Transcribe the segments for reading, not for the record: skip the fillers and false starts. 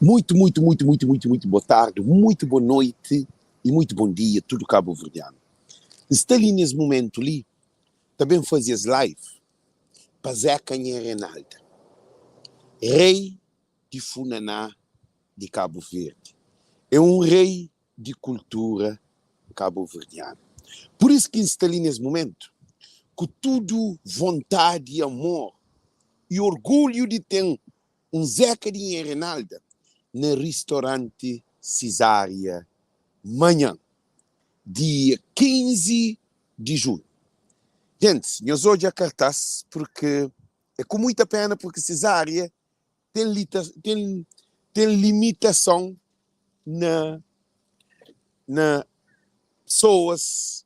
Muito, muito, muito, muito, muito, muito boa tarde, muito boa noite e muito bom dia tudo cabo-verdiano. N sta li nes momento li ta ben faze es live pa Zeca Nha Renalda, rei di funaná di Cabo Verde. É um rei di kultura kabuverdianu. Pur isu ki N sta li nes mumentu, ku tudu vontadi, amor i orgulhu di ten un Zeka di Nha Renalda na ristoranti Cesária manhan, dia 15 di junhu. Gentis, nhos odja kartás purki é ku muita pena purki Cesária ten ten ten limitason na na pesoas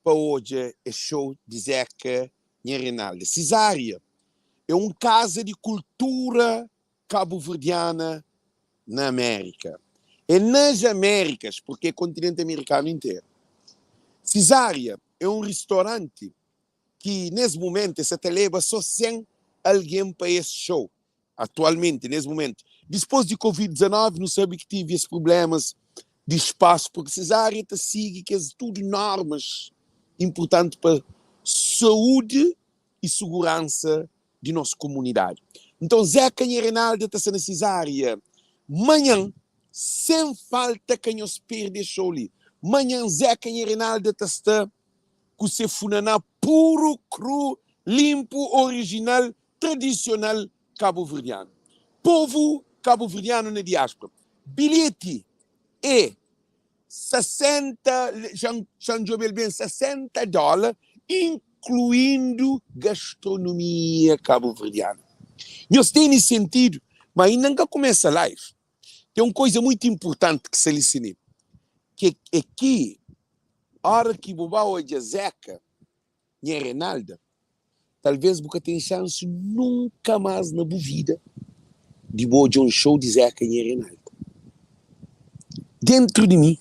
pa odja es show di Zeca Nha Reinalda. Cesária é un kaza di kultura kabuverdiana na Amérika. É nas Amérikas, porque é kontinenti amerikanu interu. Cesária é un ristoranti ki nes mumentu es sa ta leba so 100 algen pa es show atualmenti nes mumentu dispos di covid 19 nu sabi ki tivi es problemas di spasu porque cesária ta sigi kes tudu normas importanti pa saúdi e suguransa di nos komunidadi nton Zeca nha Reinalda ta sta na cesária manhan sen falta ka nhos perde es show li manhan Zeca nha Reinalda ta sta ku se funaná puru, kru, linpu, orijinal, tradisional kabuverdianu. Povu kabuverdianu na diáspora, bilheti é 60, xa N djobe-l ben, 60 dóla, inkluindu gastronomia kabuverdianu. Nhos tene sentidu ma inda N ka kumesa live. Ten un koiza muitu inpurtanti ki sta li si, ki é ki Ora ki bu ba odja Zeka nha Renalda, talvez bu ka ten xansi nunka mas na bu vida di bu odja un show di Zeka nha Renalda. Dentru di mi,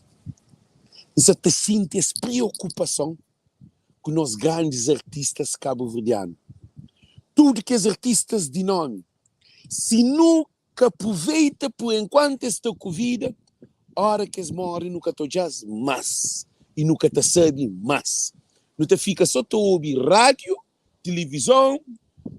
N sa ta sinti es priokupason ku nos grandis artistas kabuverdianu. Tudu kes artistas di nomi, si nu ka pruveita pur enkuantu es sta ku vida, ora ki es móre nu ka ta odja-s más i nu ka ta sabe más. Nu ta fika sô ta obi rádiu, tilivizon,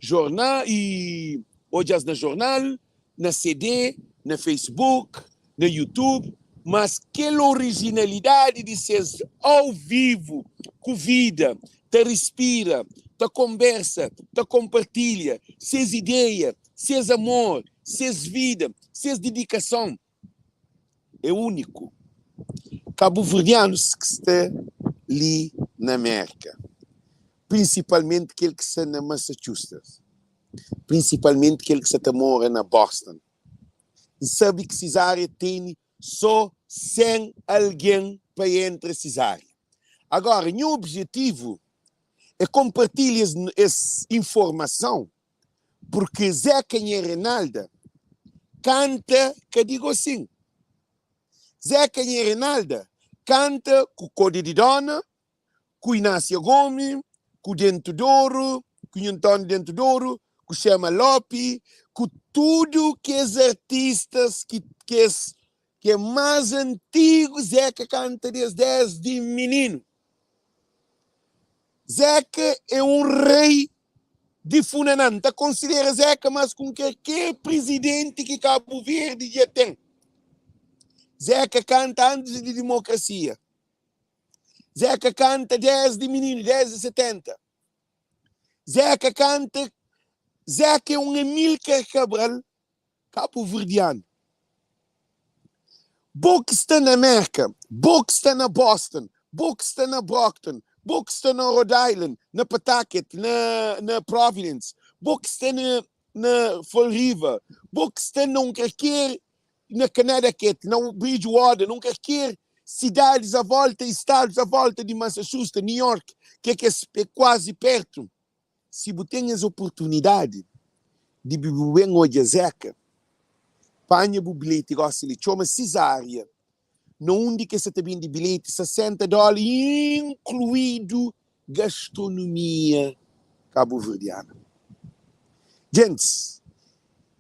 jornal i odja-s na jornal, na CD, na Facebook, na YouTube, mas kel orijinalidadi di ses au vivu, ku vida, ta rispira, ta konbersa, ta konpartilha ses ideia, ses amor, ses vida, ses didikason é úniku. Kabuverdianus ki sta li na Mérka, prinsipalmenti kel ki sta na Massachusetts, prinsipalmenti kel ki sta ta mora na Boston, N sabe ki Cesária tene sô 100 algen pa entra Cesária. Agóra, nha objetivu é konpartilha es informason Porque Zeca nha Renalda canta ka di gosin Zeca nha Renalda canta ku Code di Dona ku Inácia Gomi ku Dento Douro ku Nhu António Dento Douro ku Chema Lopi ku tudo kes artistas ki kes ki é más antigo Zeca canta des desde minino Zeca é um rei di funaná. N ta konsidera Zeca más ku kalker prizidenti ki Kabu Verdi dja ten. Zeca kanta antis di dimokrasia. Zeca kanta desdi mininu, desdi 70. Zeca kanta, Zeca é un Amílcar Cabral Kabuverdianu. Bo ki sta na Merka, bo ki sta na Boston, bo ki sta na Brockton, bo ki sta na Rhode Island, na Pawtucket, na na Providence, bo ki sta na na Fall River, bo ki sta na un kalker na Connecticut, na Bridgewater, na un kalker sidadis a volta y stadus a volta di Massachusetts, New York, ki é kes é kuazi pertu. Si bu ten es oportunidadi di bu ben odja Zeka, panha bu bilheti gosi li. Txoma Cesária na undi ki es sa ta bende bilheti, 60 dóla inkluidu gastronomia kabuverdiana. Gentis,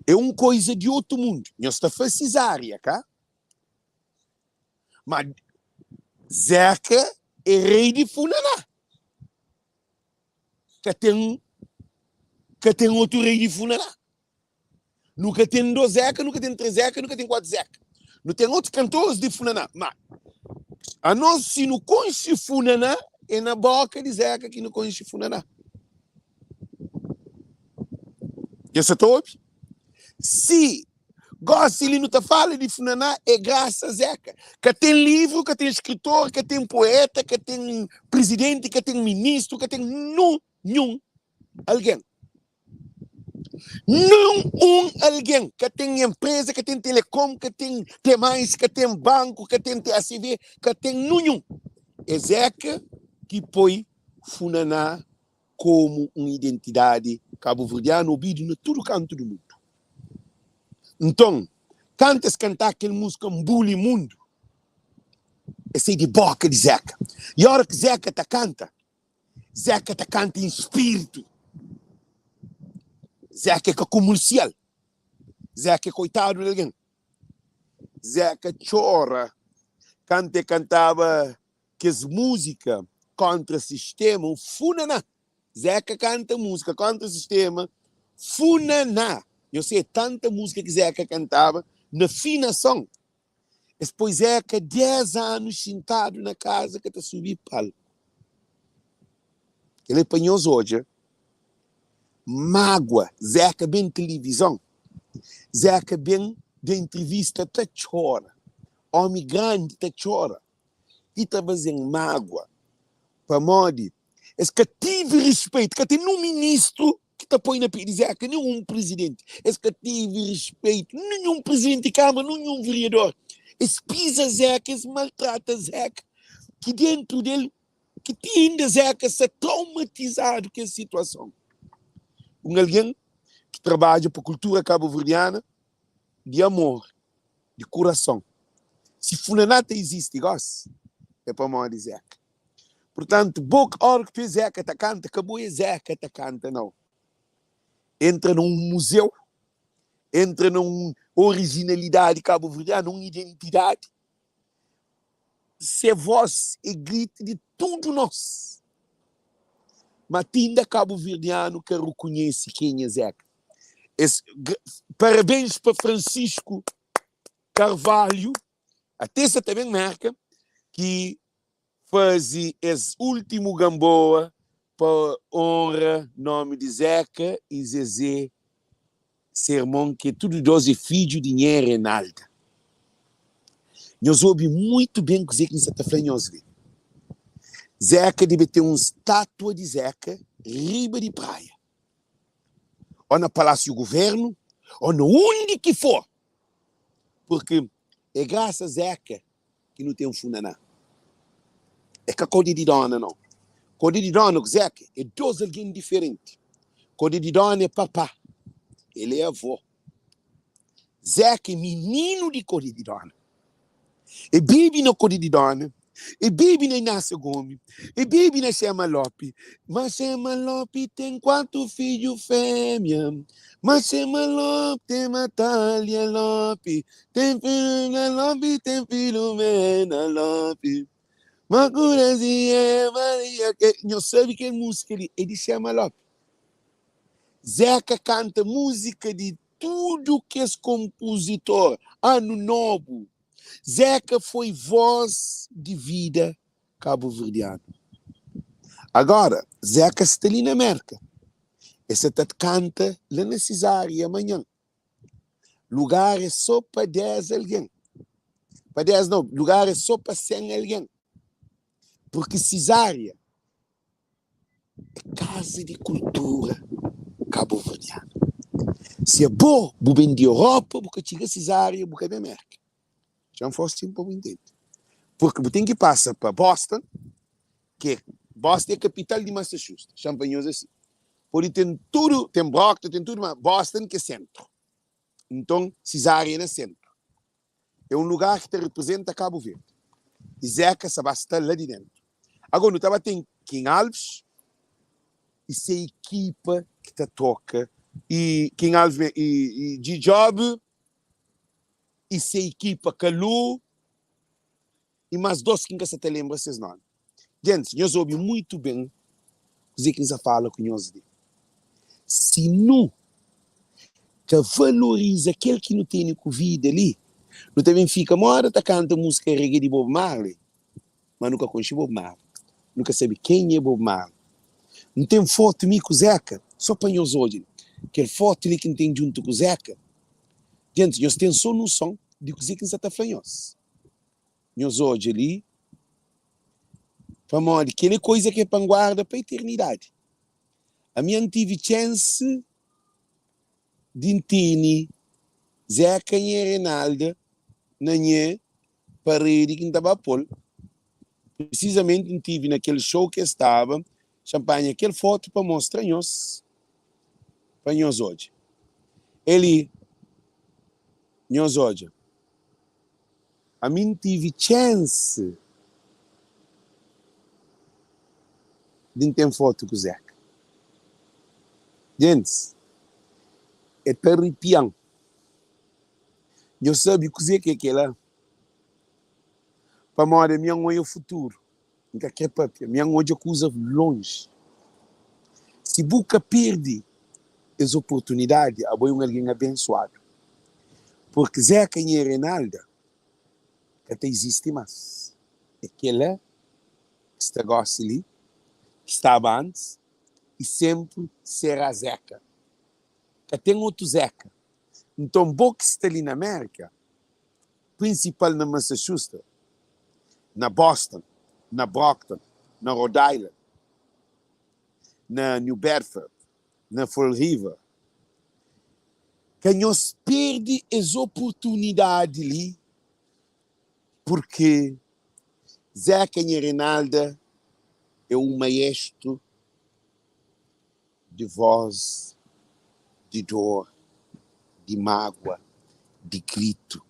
É un koiza di otu mundu. Nhos ta fla Sizaria, ka? Ma Zeka é rei di funaná. Ka ten, ka ten otu rei di funaná. Nu ka ten dos Zeka, nu ka ten tres Zeka, nu ka ten kuatu Zeka. Nu ten otus kantores di funaná, ma anos si nu konxe funaná é na boka di Zeka ki nu konxe funaná. Dja sa ta obi? Si gosi li nu ta fala di funaná é grasa a Zeka. Ka ten livru, ka ten skritor, ka ten poeta, ka ten prizidenti, ka ten ministru, ka ten nunhun algen. Nen un algen, ka ten enpreza, ka ten telekom, ka ten Tmais, ka ten banku, ka ten TACV, ka ten nunhun. É Zeka ki poi funaná komu un identidadi kabuverdianu obidu na tudu kantu di mundu. Nton, kantu es kantá kel múzika Nbuli Mundu, es sai di bóka di Zeka. Y óra ki Zeka ta kanta, Zeka ta kanta en spiritu. Zeka é ka kumursial. Zeka é koitadu di algen. Zeka txora kantu e kantaba kes múzika kóntra sistéma, un funaná. Zeka kanta múzika kóntra sistéma, funaná. Nhos se é tanta múzika ki Zeka kantaba na finason. Es poi Zeka 10 anu xintadu na kaza ka ta subi palku. Kel é pa nhos odja mágua. Zeka ben tilivizon, Zeka ben da intrivista ta txora. Omi grandi ta txora. Ti ta baze-m mágua pamodi es ka tive rispeitu. Ka ten nun ministru ki ta poi na pe di Zeka, nen un prizidenti. Es ka tive rispeitu, ninhun prizidenti di kâmara, ninhun veriador. Es piza Zeka, es maltrata Zeka, ki dentu del, ki ti inda Zeka sta traumatizadu ku es situason. Un algen ki trabadja pa kultura kabuverdiana di amor. di kurason. Si funaná ta izisti gosi, é pamodi Zeka. Purtantu, bo ora ki tu é Zeka ta kanta, ka bo é Zeka ta kanta, nau. Entra na un muzeu, entra na un orijinalidadi kabuverdianu, un identidadi. Se vós é griti di tudu nos. Ma ti inda kabuverdianu ka rukunhese kenha Zeka. Es parabéns pa Francisco Carvalho, até sa ta ben Merka, ki faze es último Gamboa pa honra nomi di Zeka y Zezé se irmon ki tudu dos é fidju di Nhe Renalda. Nhos obi muitu ben kuzê ki N sa ta fla nhos li. Zeka debe ten un státua di Zeka riba di praia. ô na palásiu guvérnu, ô na undi ki for, purki é grasas Zeka ki nu ten funaná. É ka Kodi di Dóna, nau. Kodi di Dóna ku Zeka é dos algen diferenti. Kodi di Dóna é papá, el é avó. Zeka é mininu di Kodi di Dóna. E bebe na Kodi di Dóna, e bebe na Inásia Gomi, e bebe na Xema Lopi. Ma Xema Lopi ten kuatu fidju fémia. Ma Xema Lopi ten Matália Lopi, ten Filomena Lopi, ten Filomena Lopi. Ma Kurazinha é Maria. Nhos sabe kel múzika li é di Xema Lopi. Zeka kanta múzika di tudu kes konpuzitor. Anu Nobu, Zeka foi voz di vida kabuverdianu. Agora, Zeka sta li na Merka, e sa ta kanta la na Sizaria manhan. Lugar é so pa 10 algen. Pa 10 nau, lugar é so pa 100 algen. Purki Sizaria é kaza di kultura kabuverdianu. Si abo bu ben di Europa, bu ka txiga Sizaria, bu ka ben Merka. Txa-m fla-u sin pa bu intende. Purki bu ten ki pasa pa Boston, ki é, Boston é kapital di Massachusetts. Txa-m fla nhos asi, pode ten tudu, ten Brockton, ten tudu, ma Boston ki é sentru. Nton, Sizaria é na sentru. É un lugar ki ta reprezenta Kabu Verdi. Y Zeka sa ba sta la di dentu. Agora nu ta ba ten Kim Alves y se ekipa ki ta toka. I King Alves me i G-Job i se ikipa Kalu i mas 2 ki N ka sa ta lenbra ses nomi. Gentis, nhos obi muitu ben kuzê ki N sa fala ku nhos li. Si nu ka valoriza kel ki nu tene ku vida li, nu ta ben fika moda ta kanta múzika reggae di Bob Marley, ma nu ka konxe Bob Marley, nu ka sabe kenha é Bob Marley. N ten fotu mi ku Zeka, so pa nhos odja kel fotu li ki N ten djuntu ku Zeka. Gentis, nhos ten so nuson di kuzê ki N sa ta fla nhos. Nhos odja li, pamodi kel é koiza ki é pa N guarda pa eternidadi. Ami N tive txense di N tene Zeka nha Renalda na nha paredi ki N ta ba pô-l. Prisizamenti N tive na kel xou ki es staba, xa N panha kel fotu pa mostra nhos, pa nhos odja. El li, nhos odja. Ami N tive txense di N ten fotu ku Zeka. Gentis, e ta ripia-m. Nhos sabe kuzê ki é kel-la? Pamodi ami N odja futuru. N ka kre papia, mi N odja kuza lonji. Si bu ka perde es oportunidadi, abo é un algen abensuadu. Purki Zeka nha Reinalda ka ta izisti mas. É kela ki sta gosi li, ki staba antis i senpri será Zeka. Ka ten otu Zeka. Nton bo ki sta li na Mérika, prinsipal na Massachusetts, na Boston, na Brockton, na Rhode Island, na New Bedford, na Fall River. Ka nhos perde es oportunidadi li purki Zeca Nha Reinalda é un maestru di vós, di dor, di mágua, di gritu,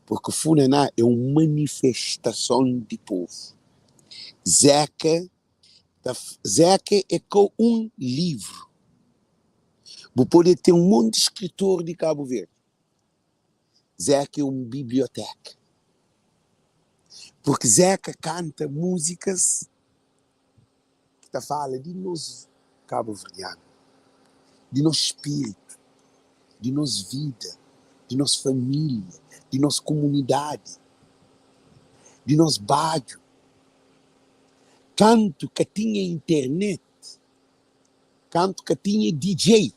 purki funaná é un manifestason di povu. Zeka ta Zeka é ka un livru. Bu pode ten un monti skritor di Kabu Verdi. Zeka é un biblioteka. Purki Zeka kanta múzikas ki ta fala di nos kabuverdianu, di nos spiritu, di nos vida, di nos familia, di nos kumunidadi, di nos badju. Kantu ka tinha internet, kantu ka tinha DJ,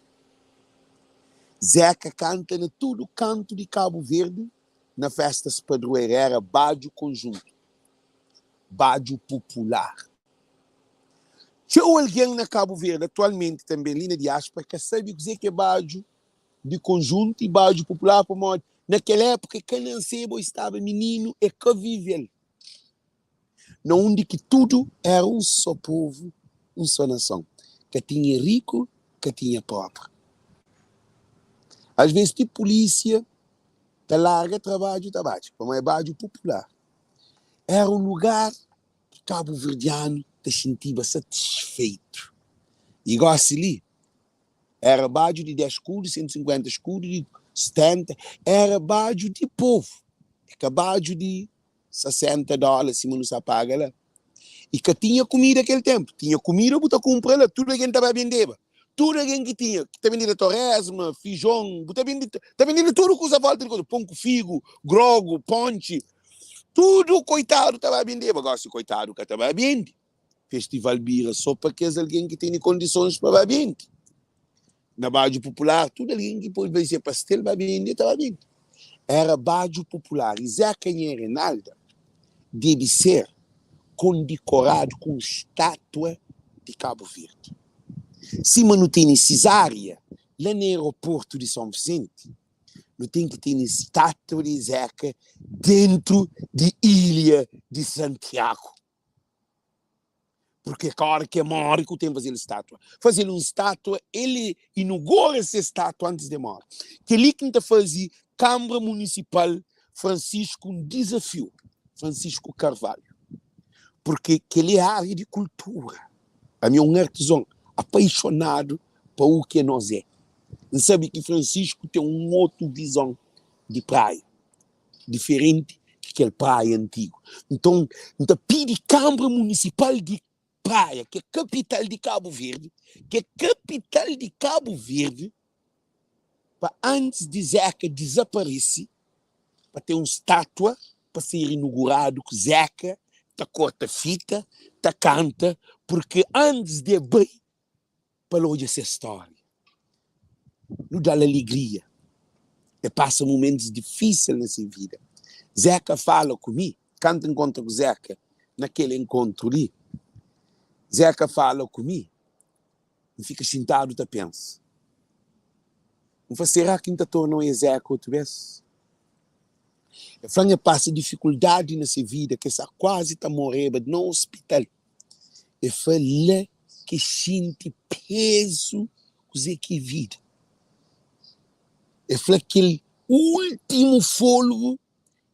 Zeka kanta na tudu kantu di Kabu Verdi na festas padroeru, era badju konjuntu. Badju popular. Txeu algen na Kabu Verdi atualmenti tanbe li na diaspora ka sabe kuze ki é badju di konjuntu i badju popular pamodi na kel epuka e ka nanseba o e staba mininu e ka vive-l na undi ki tudu era un so povu un so nason ka tinha riku ka tinha pobri as ves ti pulisia ta larga trabadju ta badja pamodi é badju popular. Éra un lugar ki kabuverdianu ta xintiba satisfeitu. I gósi li, éra badju di 10 skudu, 150 skudu, di 70, éra badju di povu, é ka badju di 60 dóla sima nu sa paga la. I ka tinha kumida kel ténpu. Tinha kumida bu ta kunpra la, tudu algen ta ba bendeba. Tudu algen ki tinha, ki ta bendida toresma, fijon, bu ta bende, ta bendida tudu kuza volta di kuza, pon ku figu, grogu, pontxi, tudu koitadu ta ba bendeba. Gosi koitadu ka ta ba bende. Festival bira so pa kes algen ki tene kondisons pa ba bende. Na badju popular, tudu algen ki pode bai se pastel ba bende, ta ba bende. Era badju popular. I Zeka Nha Reinalda debe ser kondikoradu ku un statua di Kabu Verdi. Sima nu tene Cesária la na aeroportu di São Vicente, nu ten ki tene statua di Zeka dentru di ilha di Santiagu. Purke ka ora ki e more ku ten faze-l statua. Faze-l un statua, el inugora se statua antis di e more. Kel-li ki N ta faze Kanbra Munisipal Francisco un dizafiu, Francisco Carvalho. Purke kel-li é ária di kultura. Ami é un artizon apaixonadu pa u ki nos é. N sabe ki Francisco ten un otu vizon di Praia, diferenti ki kel Praia antigu. Nton, N ta pidi Kanbra Munisipal di Praia, ki é kapital di Kabu Verdi, ki é kapital di Kabu Verdi, pa antis di Zeka dizaparese, pa ten un státua pa ser inuguradu ku Zeka ta korta fita, ta kanta, purki antis di e bai pa el odja se stória. Nu da-l alegria. E pasa mumentus difísil na se vida. Zeka fala ku mi, kantu N nkontra ku Zeka na kel enkontru li, Zeka fala ku mi, N fika xintadu ta pensa. N fla, Será ki N ta torna oia Zeka otu bês? El fla-m el pasa difikuldadi na se vida ki el sta kuazi ta moreba na ospital. El fla la ki el xinti pezu kuzê ki é vida. El fla kel últimu folgu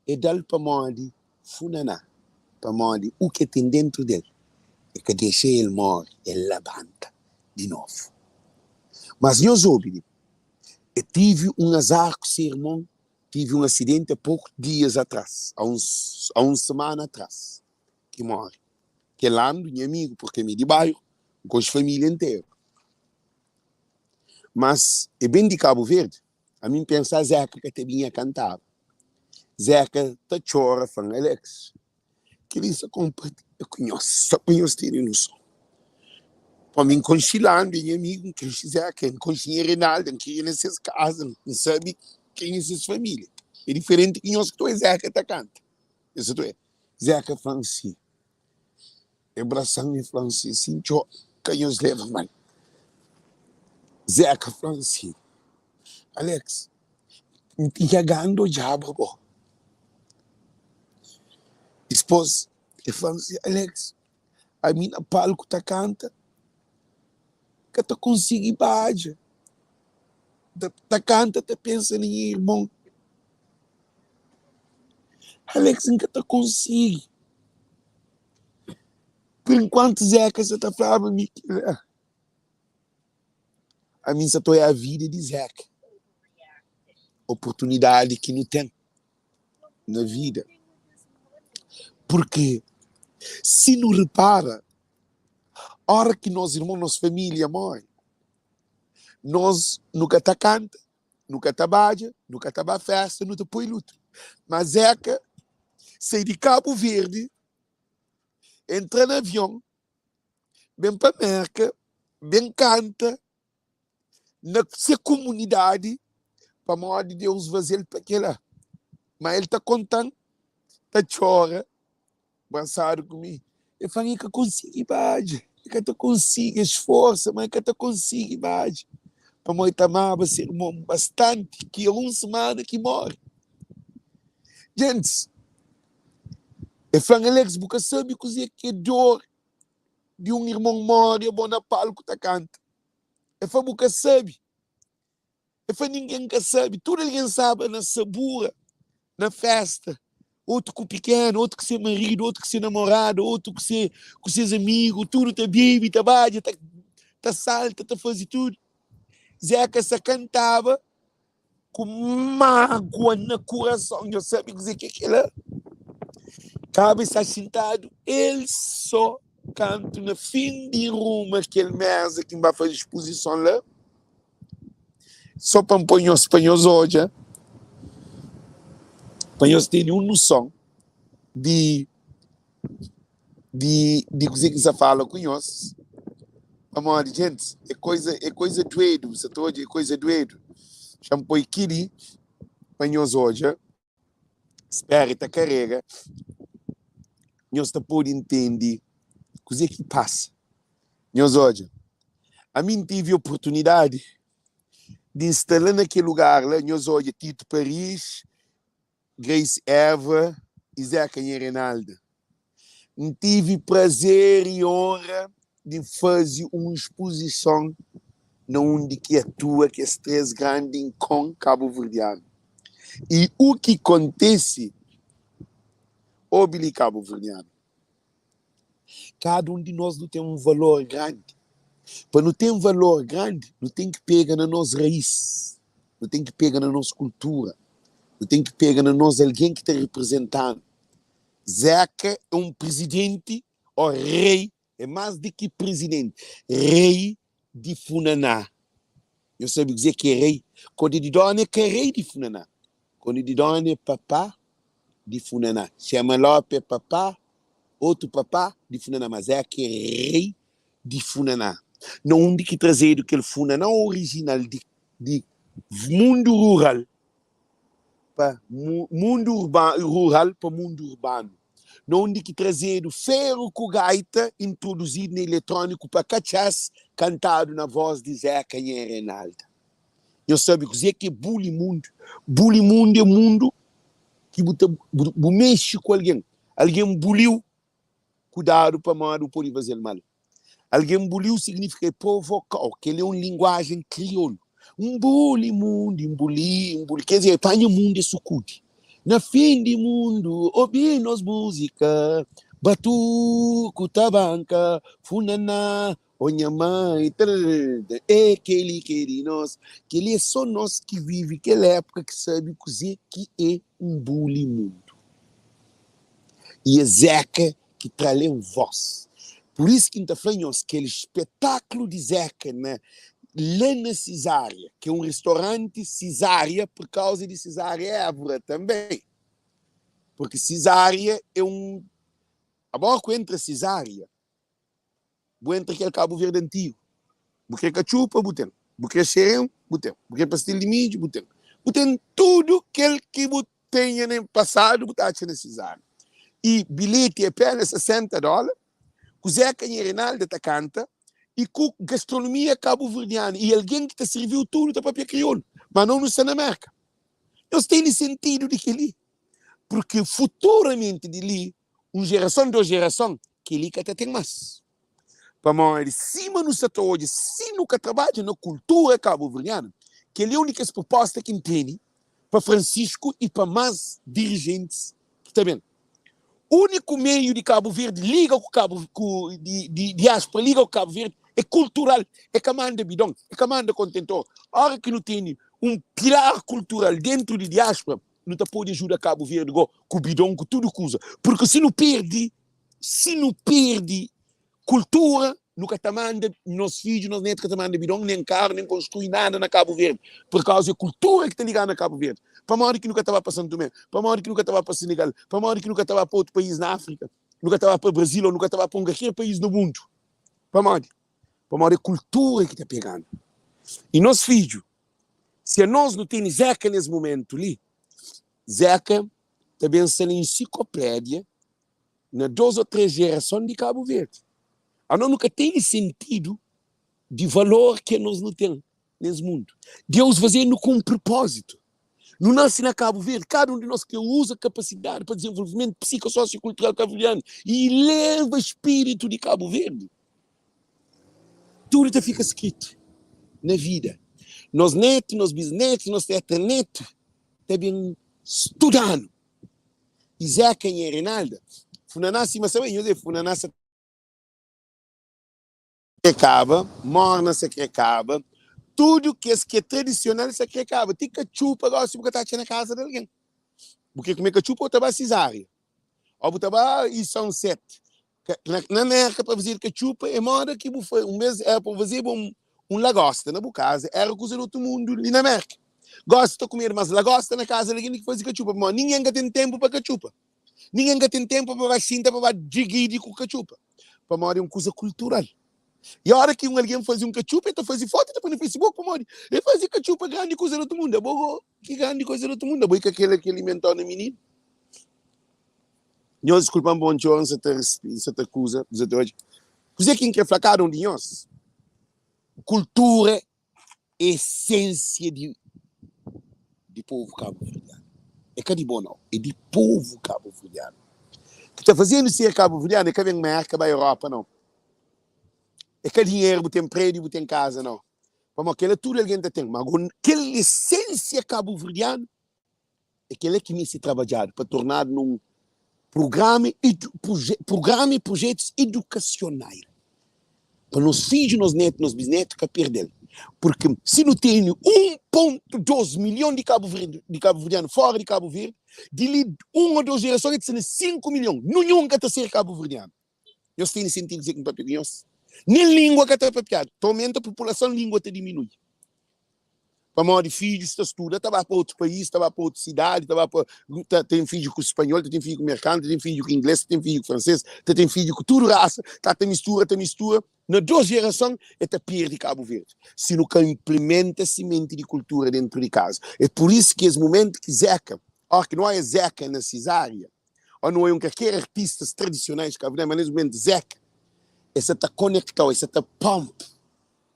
el da-l pamodi funaná, pamodi u ki el ten déntu di el. El ka dexa el móre, el labanta di novu. Mas nhos obi li, el tivi un azar ku se irmon, tivi un asidenti a poku dias atras, a uns a un semana atras. ki móre. Kel andu, nha amigu, purke mi di bairu, N konxe família interu. Mas e ben di Kabu Verdi, ami N pensa Zeka ka ta binha kantaba. Zeka ta txora, fla-m, Alex, kel-li N sta konpartilha ku nhos, sô pa nhos tene noson. Pamodi N konxe Landu, é nha amigu, N konxe Zeka, N konxe nha Reinalda, N kria na ses kaza, N sabe ken é ses família. É diferenti ki nhos ki ta obi Zeka ta kanta. Nhos sa ta obi. Zeka fla-m si, E brasa-m e fla-m si, Si N txora, ka nhos leba mal. Zeka fla-m si, Alex, N tinha gana di odjaba bo. Dispôs e fla-m si, Alex, ami na palku ta kanta, N ka ta konsigi badja. Ta kanta ta pensa na nha irmon. Alex N ka ta konsigi. Pur enkuantu Zeka sa ta flaba mi kila, ami N sa ta oiá vida di Zeka, oportunidadi ki nu ten na vida. Purki si nu repara, ora ki nos irmon, nos familia more, nos nu ka ta kanta, Nu ka ta badja, nu ka ta ba festa, nu ta poi lutu. Ma Zeka sai di Kabu Verdi, entra na avion, ben pa Merka, ben kanta na se kumunidadi pamodi Deus faze-l pa kila. Ma el ta konta-m, ta txora. Bransadu ku mi. El fla-m, E ka konsigi badja. E ka ta konsigi. E sforsa, ma e ka ta konsigi badja. Pamodi e ta amaba se irmon bastanti ki é un simana ki móre. Gentis, el fla-m, Alex, bu ka sabe kuzê ki é dor di un irmon móre abo na palku ta kanta. El fla, Bu ka sabe. El fla, Ningen ka sabe. Tudu algen staba na sabura, na fésta. Otu ku pikenu, otu ku se maridu, otu ku se namorada, otu ku se ku ses amigu, tudu ta bebe, ta badja, ta ta salta, ta faze tudu. Zeka sa kantaba ku mágua na kurason. Nhos sabe kuzê ki é kel-la? Kaba el sta xintadu el sô kantu na fin di ruma kel méza ki N ba faze spozison la. Só pa N poi nhos, pa nhos odja, pa nhos tene un noson di, di, di kuzê ki N sta fala ku nhos. Pamodi, gentis, é koza, é koza duedu, bu sa ta odja, é koza duedu. Xa N poi kel-li pa nhos odja, spera e ta karega, nhos ta pode ntende kuzê ki pasa. Nhos odja, ami N tive oportunidadi di N sta la na kel lugar la, nhos odja Tito Paris, Grace Eva y Zeca Nha Reinalda. N tive prazer y onra di N faze un spozison na undi ki atua kes 3 grandi inkon kabuverdianu. Y u ki kontese, obi li kabuverdianu, kada un di nos nu ten un valor grandi. Pa nu ten valor grandi, nu ten ki pega na nos raís, nu ten ki pega na nos kultura, nu ten ki pega na nos algen ki ta riprizenta-nu. Zeka é un prizidenti ô rei, é más di ki prizidenti, rei di funaná. Nhos sabe kuzê ki é rei? Kóde di dóna é ka rei di funaná. Kóde di dóna é papá di funaná. Xema Lope é papá, otu papá di funaná, má Zeka é rei di funaná. Na undi ki trazedu kel funaná orijinal di di mundu rural pa mundu rural pa mundu urbanu. Na undi ki trazedu feru ku gaita introduzidu na iletróniku pa katxás kantadu na vós di Zeka Nha Renalda. Nhos sabe kuzê ki é buli mundu? Buli mundu é mundu ki bu ta bu mexe ku algen, algen buli-u, kudadu pamodi bu pode faze-l mal. Algen buli-u signifika e provoka-u, kel-li é un linguajen kriolu. N buli mundu, N buli, N buli, ker dizer, e panha mundu e sukudi. Na fin di mundu obi nos múzika, batuku, tabanka, funaná, o nha mãe, tararara, é kel-li ki é di nos. Kel-li é sô nos ki vive kel épuka ki sabe kuzê ki é un buli mundu. I é Zeka ki tra-l en vós. Pur isu ki N ta fla nhos, kel spetaklu di Zeka na la na Sizaria, ki é un ristoranti Sizaria pur kauza di Sizaria Évora tanbê, purki Sizaria é un Abo ku entra Sizaria, bu entra kel Kabu Verdi antigu. Bu kre katxupa, bu ten. Bu kre xerén, bu ten. Bu kre pastel di midju, bu ten. Bu ten tudu kel ki bu tenha na pasadu, bu ta atxa na Sizaria. I bilheti é apenas 60 dóla, ku Zeca nha Reinalda ta kanta i ku gastronomia kabuverdianu i algen ki ta sirviu tudu ta papia kriolu. Ma no nu sta na Merka. Nhos tene sentidu di kel-li? Purki futuramenti di li un jerason, dos jerason, kel-li ka ta ten más. Pamodi sima nu sa ta odja, si nu ka trabadja na kultura kabuverdianu, kel-li é un di kes prupósta ki N tene pa Francisco i pa más dirijentis ki ta ben. Úniku meiu di Kabu Verdi liga ku Kabu ku di di diáspora liga ku Kabu Verdi é kultural, é ka manda bidon, é ka manda kontentor. Óra ki nu tene un pilar kultural déntu di diáspora, nu ta pode ajuda Kabu Verdi go ku bidon ku tudu kuza, purki si nu perde si nu perde kultura nu ka ta manda nos fidju, nos netu ka ta manda bidon, nen karu, nen konstrui nada na Kabu Verdi, pur kauza é kultura ki ta liga na Kabu Verdi. Pamodi ki nu ka ta ba pa San Tumé? Pamodi ki nu ka ta ba pa Senegal? Pamodi ki nu ka ta ba pa otu país na Afrika? Nu ka ta ba pa Brazil ô nu ka ta ba pa un kalker país na mundu? Pamodi? Pamodi é kultura ki ta pega-nu. I nos fidju Si anos nu tene Zeka nes mumentu li, Zeka ta ben sta na ensikoplédia na dos o tres jerason di Kabu Verdi. Anos nu ka tene sentidu di valor ki anos nu ten nes mundu. Deus faze-nu ku un prupózitu. Nu nase na Kabu Verdi, kada un di nos ki uza kapasidadi pa dizenvolvimentu psiko-sosio-kultural kabuverdianu i leva spiritu di Kabu Verdi. Tudu ta fika skritu na vida. Nos netu, nos bisnetu, nos tetranetu ta ben studa-nu. I Zeka nha Reinalda, funaná sima sa bai, nhos é funaná sa kre kaba, morna sa kre kaba, tudu kes ki é tradisional sa kre kaba, ti katxupa gosi bu ka ta atxa na kaza di algen. Bu kre kume katxupa bu ta ba Sizaria, o bu ta ba Sunset. Na Merka pa fazedu katxupa é moda ki bu fa un bes era pa bu fazeba un un lagosta na bu kaza era kuza di otu mundu li na Merka. Gosi ta kumedu mas lagosta na kaza di algen di ki faze katxupa pamodi ningen ka ten tenpu pa katxupa. Ningen ka ten tenpu pa ba xinta pa ba digidi ku katxupa pamodi é un kuza kultural. I ora ki un algen faze un katxupa el ta faze fotu el ta poi na Facebook pamodi el faze katxupa grandi kuza di otu mundu. Abo go ki grandi kuza di otu mundu abo i ka kela ki alimentau na mininu. Nhos diskulpa-m pa un txora, N sa ta N sa ta kuza, N sa ta odja. Kuzê ki N krê fla kada un di nhos? Kultura é esensia di di povu kabuverdianu. É ka di bo nau, é di povu kabuverdianu. Ki ta faze-nu ser kabuverdianu é ka ben Merka, ba Europa nau. É ka dinheru, bu ten prédiu, bu ten kaza nau. Pamodi kel-la tudu algen ta ten. Má kel esensia kabuverdianu É kel-la ki meste trabadjadu pa tornadu na un prugrama prugrama y prujetus idukasional. Pa nos fidju, nos netu, nos bisnetu ka perde-l. Purki si nu tene 1.2 milhon di kabuverdianu fora di Kabu Verdi, di li un o dos jerason el ta sta na 5 milhon. Ninhun ka ta ser kabuverdianu. Nhos tene sentidu kuzê ki N papia ku nhos? Nen lingua ka ta papiadu. Ta omenta populason, lingua ta diminui. Pamodi fidjus ta studa, ta ba pa otu país, ta ba pa otu sidadi, ta ba pa, ta ten fidju ku spanhol, ta ten fidju ku merkanu, ta ten fidju ku inglês, ta ten fidju ku fransês, ta ten fidju ku tudu rasa, ta ta mistura, ta mistura, na dos jerason e ta pirdi Kabu Verdi, si nu ka inplimenta simenti di kultura dentru di kaza. É pur isu ki es mumentu ki Zeka, óra ki nu oia Zeka na Sizaria, ó nu oia un kalker artistas tradisionais kabuverdianu, ma nes mumentu Zeka, e sa ta konektau, e sa ta pump.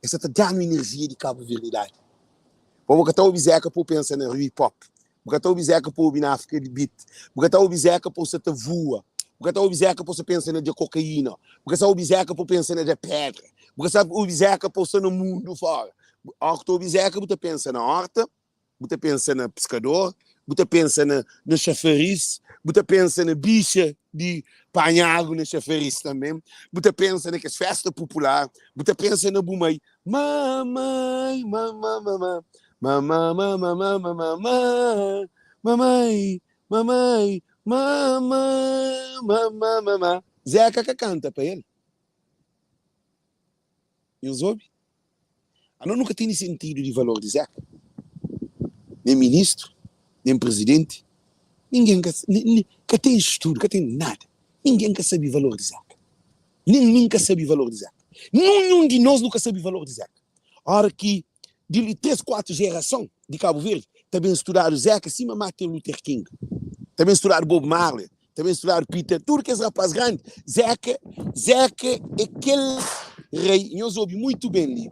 Es sa ta da-nu inerjia di kabuverdidadi. Pa bu ka ta obi Zeka pa bu pensa na hip hop, bu ka ta obi Zeka pa obi na Afrika di beat, bu ka ta obi Zeka pa bu sa ta vua, bu ka ta obi Zeka pa bu sa pensa na da kokaína, bu ka sa obi Zeka pa bu pensa na da pedra, bu ka sa obi Zeka pa bu sta na mundu fora. Óras ki bu ta obi Zeka bu ta pensa na horta, Bu ta pensa na piskador, bu ta pensa na na xafaris, bu ta pensa na bixa di panha agu na xafaris tanbe, bu ta pensa na kes festa popular, bu ta pensa na bu mai, Mamai, mama, mama, mama, mama, mama, mama, mamai, mamai, mama, mama, mama. Zeka ka kanta pa el. Nhos obi? Ano nu ka tene sentidu di valor di Zeka. Nen ministru, nen prezidenti, ningen ka ka ten studu, ka ten nada. Ningen ka sabi valor di Zeka. Nen mi N ka sabi valor di Zeka. Ninhun di nos nu ka sabi valor di Zeka. Ora ki di li 3, 4 jerason di Kabu Verdi ta ben studadu Zeka sima Martin Luther King, ta ben studadu Bob Marley, Ta ben studadu Peter, tudu kes rapaz grandi. Zeka, Zeka é kel rei, nhos obi muitu ben li,